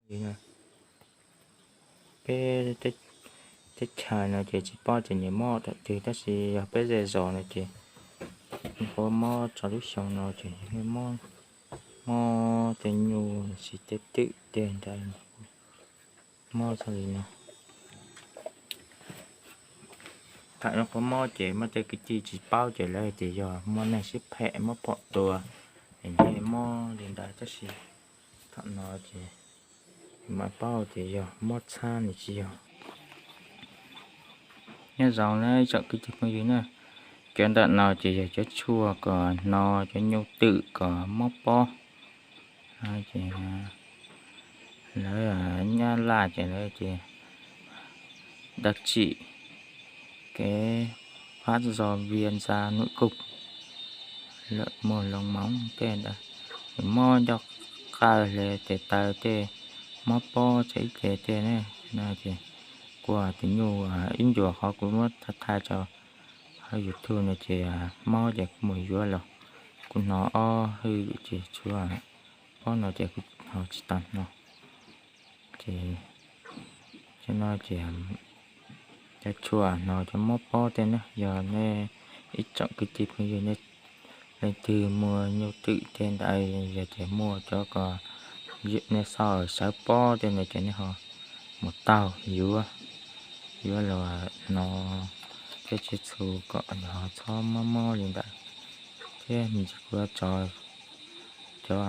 Peb teb chaws no ces tsis paub tias nyias mob thaum twg, tab sis yog peb zej zos no ces nyuam qhuav mob txog lub xyoo no ces mob tej nyuj, tej twm tej ntawd, mob txog li no. Thaum nyuam qhuav mob ces muaj tej kwv tij tsis paub ces lawv tias yog muaj neeg sib phem muab phom tua es mob li ntawd, tab sis thaum no ces mam paub tias yog mob txhab ne tsis yog. Nyob zoo na ib tsoom kwv tij phooj ywg na, cov ntawm no ces yog cov tshuaj kom hno cov nyuj twm kom mob pob. Lawv Nyab Laj ces lawv ces đặc trị cái phát do viêm da nổi cục, lở mồm long móng tej ntawd, mob ncauj qaws hle tes taw tej, mob pob txhais ib ce tej ne. No ces kuv tus nyuj ib ncuas qhov kuv muab thaij thaij rau hauv YouTube no ces mob ces kuv mus yuav los, kuv hnov ob hwj ces tshuav, pob no ces kuv hnov tsis tau hno. Ces cov no ces cov tshuaj hno cov mob pob tej na, yog nej ib tsoom kwv tij phooj ywg nej leej twg muaj nyuj twm tej ntawd, yog tias muaj cov ko nej xauj sawv pob tej no ces nej ho mus taug yuav, yuav los hno tej tsiaj txhu kom nws ho txhob mob mob li ntawd. Thiab me ntsis kuv yuav tso cov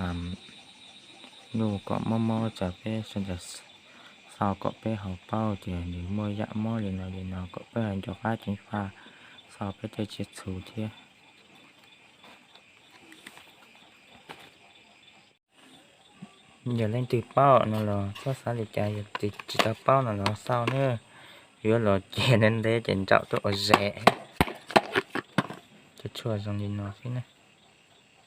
nyuj kom mob mob rau peb sawv daws xauj kom peb ho paub tias nws muaj yam mob li no li no kom peb ho nco qab ceev faj xauj peb tej tsiaj txhu thiab. Yog leej twg paub no los txhob xav li cas, yog tsis tau paub no los xauj na, yuav los cia ntev ntev ces nraum tuaj ua zes. Cov tshuaj zoo li no xwb na,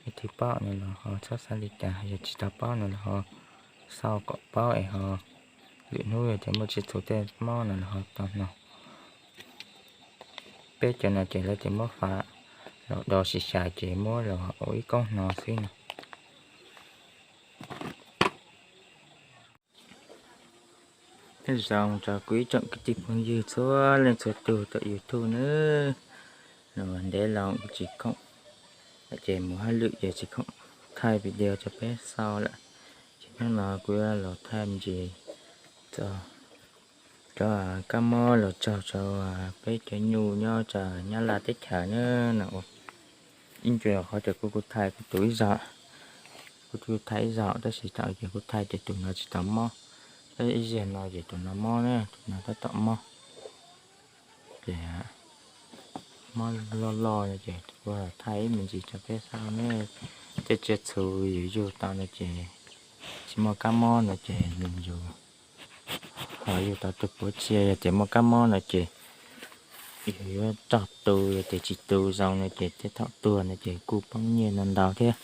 leej twg paub no los ho txhob xav li cas, yog tsis tau paub no los ho xauj kom paub es ho lwm hnub yog tias muaj tsiaj txhu tej mob no los ho tau hno. Peb cov no ces lawv tias muab fav los do xis xyas ces muab los ua ib koob hno xwb no. Nyob zoo rau kuv ib tsoom kwv tij phooj ywg txhua leej txhua tus tom YouTube nawb. Ntev los kuv tsis khoom, ces mus hauj lwm ces tsis khoom thaij video rau peb xauj lawm. Ces hnub no kuv yuav los thaij me ntsis txog cov kab mob los txog rau peb cov nyuj nyob rau Nyab Laj teb chaws na no. Ib ncua qhov ces kuv kuj thaij kuv tus ib zaug, kuv kuj thaij ib zaug tab sis thaum ces kuv thaij ces tus no tsis tau mob, ib zaug no ces tus no mob na, tus no tab tom mob. Ces mob loj loj no ces kuv thaij ib me ntsis rau peb xauj ne. Tej tsiaj txhu yus yug tau no ces tsis muaj kab mob no ces nws yus ho yug tau tus puav tsia, yog tias muaj kab mob no ces yus yuav rog tu, yog tias tsis tu zoo no ces tej thaum tuag no ces kuj poob nyiaj ntau ntau thiab.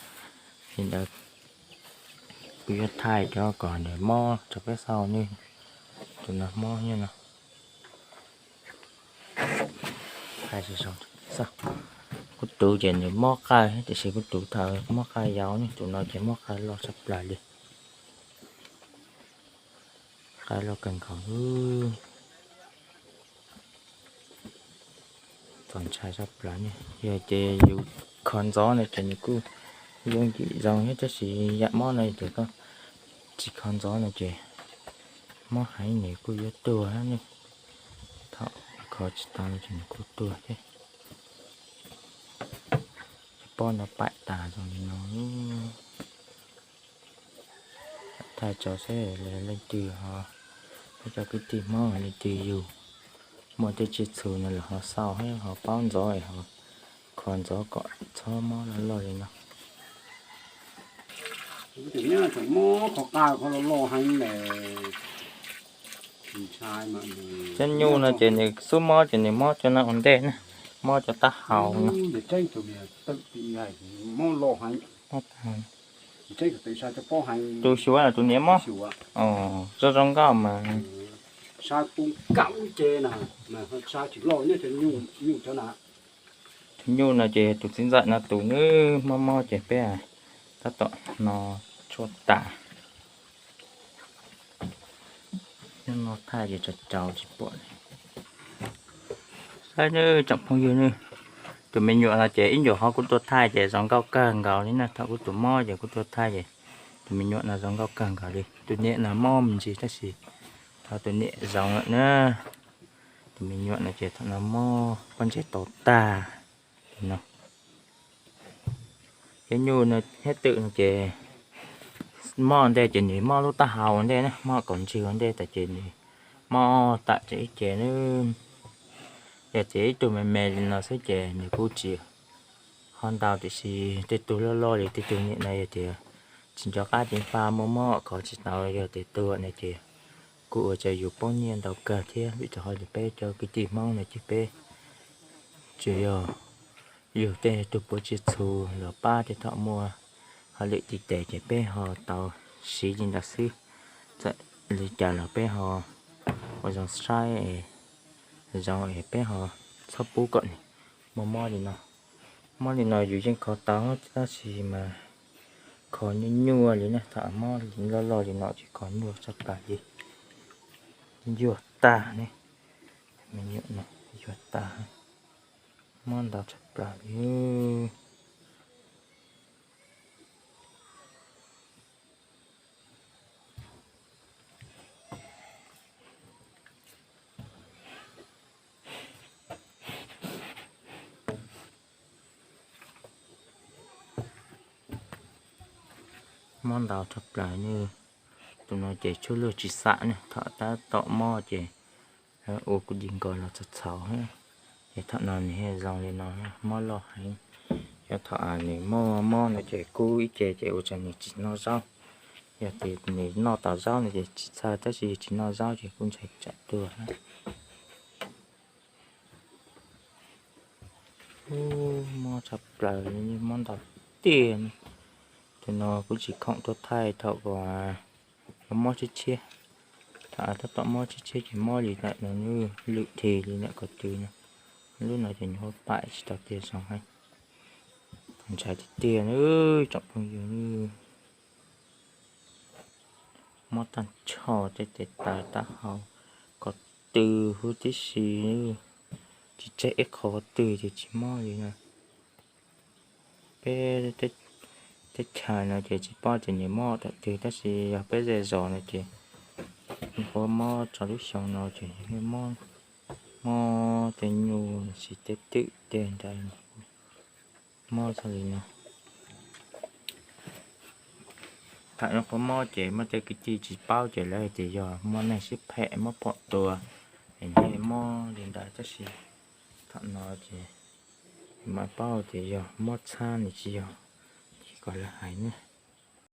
Li ntawd kuv yuav thaij cov kom nws mob rau peb xauj ne. Tus no mob nyob no. Kuv tus ces nws mob qawj, tiam sis kuv tus thaum mob qawj yau ne, tus no ces mob qawj loj tshaj plaws li. Qawj loj kawg nkaus. Txaus ntshai tshaj plaws ne, yog ces yus kho ntxov no ces nws kuj yooj yim zoo thiab, tab sis yam mob no ces koj tsis kho ntxov no ces mob heev nws kuj yuav tuag ne. Thaum kho tsis tau no ces nws kuj tuag thiab. Pob no paim tas zoo li no. Thaij tso seb leej twg ho, peb cov kwv tij Hmoob leej twg yug muaj tej tsiaj txhu no los ho xauj thiab ho paub ntxov ho kho ntxov kom txhob mob loj loj li no. Mob kho qawj kho loj loj heev li. Cov nyuj no ces nws xub mob ces nws mob cov no ua ntej na, mob cov taub hau no. Tus xyuav los tus niam mob. Zoo zoo nkauj mas. Tus nyuj no ces tus txiv ntxawm no tus nws mob mob ces peb tab tom hno tshuaj tas. Nyob no thaij ces tsaus tsaus tsis pom li. Saib nawb tsoom phooj ywg nawb, tus me nyuam no ces ib nyuam ho kuj tuaj thaij ces zoo nkauj kawg nkaus li na. Thaum kuv tus mob ces kuv tuaj thaij ces tus me nyuam no zoo nkauj kawg nkaus li. Tus niam no mob me ntsis tab sis thaum tus niam zoo lawm na. Tus me nyuam no ces thaum no mob pob ntseg tau tag li no. Cov nyuj no thiab twm no ces mob ua ntej ces nws mob lub taub hau ua ntej na, mob kaum ntswg ua ntej tas ces nws mob tam tseem ib ce na. Yog tias ib tug me me li no xwb ces nws kuj tsis ho ntau, tiam sis tej tug loj loj li tej tug niam no yog tias tsis nco qab ceev faj muaj mob khov tsis tau, yog tias tuag no ces kuj ua rau yus poob nyiaj ntau kawg thiab, vim rau qhov tias peb cov kwv tij Hmoob no ces peb tsuas yog yug tej tug puav tsiaj txhu los pab tej thaum muaj hauj lwm txhij tes ces peb ho tau siv li ntawd xwb. Txawm li cas los peb ho ua zoo saib zoo es peb ho txhob pub kom nws muaj mob li no. Mob li no yus yeej kho tau tab sis mas kho nyuaj nyuaj li na, thaum mob loj loj li no ces kho nyuaj tshaj plaws li. Yuag tag ne, me nyuam no yuag tag, mob ntau tshaj plaws li. Mob ntau tshaj plaws ne. Tus no ces tshuaj luag tsis xam ne, thaum tab tom mob ces ua kuv di nkaus los txaus txhaum. Ces thaum no nws zoo li no, mob loj heev. Yog thaum nws mob mob no ces kub ib ce ces ua rau nws tsis noj zaub. Yog tias nws noj tau zaub no ces tsis txhawj, tab sis tsis noj zaub ces kuj ntshai tsam tuag. Mob tshaj plaws, mob ntau tiag. Tus no kuv tsis khoom tuaj thaij thaum uas mob tshiab tshiab. Thaum tab tom mob tshiab tshiab ces mob li ntawm no, lwm dhi li ntawm ko tw no. Lub no ces nws hu paim tsis tau tiag zoo heev. Ntshai tiag tiag na tsoom phooj ywg. Mob tag nrho tej tes taw taub hau ko tw huv tib si, tsis tseg ib qho ko tw ces tsis mob li na. Peb teb chaws no ces tsis paub tias nws mob thaum twg tab sis yog peb zej zos no ces nyuam qhuav mob txog lub xyoo no ces mob tej nyuj los sis tej twm tej ntawd mob txog li no. Thaum nyuam qhuav mob ces muaj tej kwv tij tsis paub ces lawv hais tias yog muaj neeg siab phem mob phom tua es nws mob li ntawd tab sis thaum no ces mam paub tias yog mob txhab nws tsis yog li kom lawv hais na.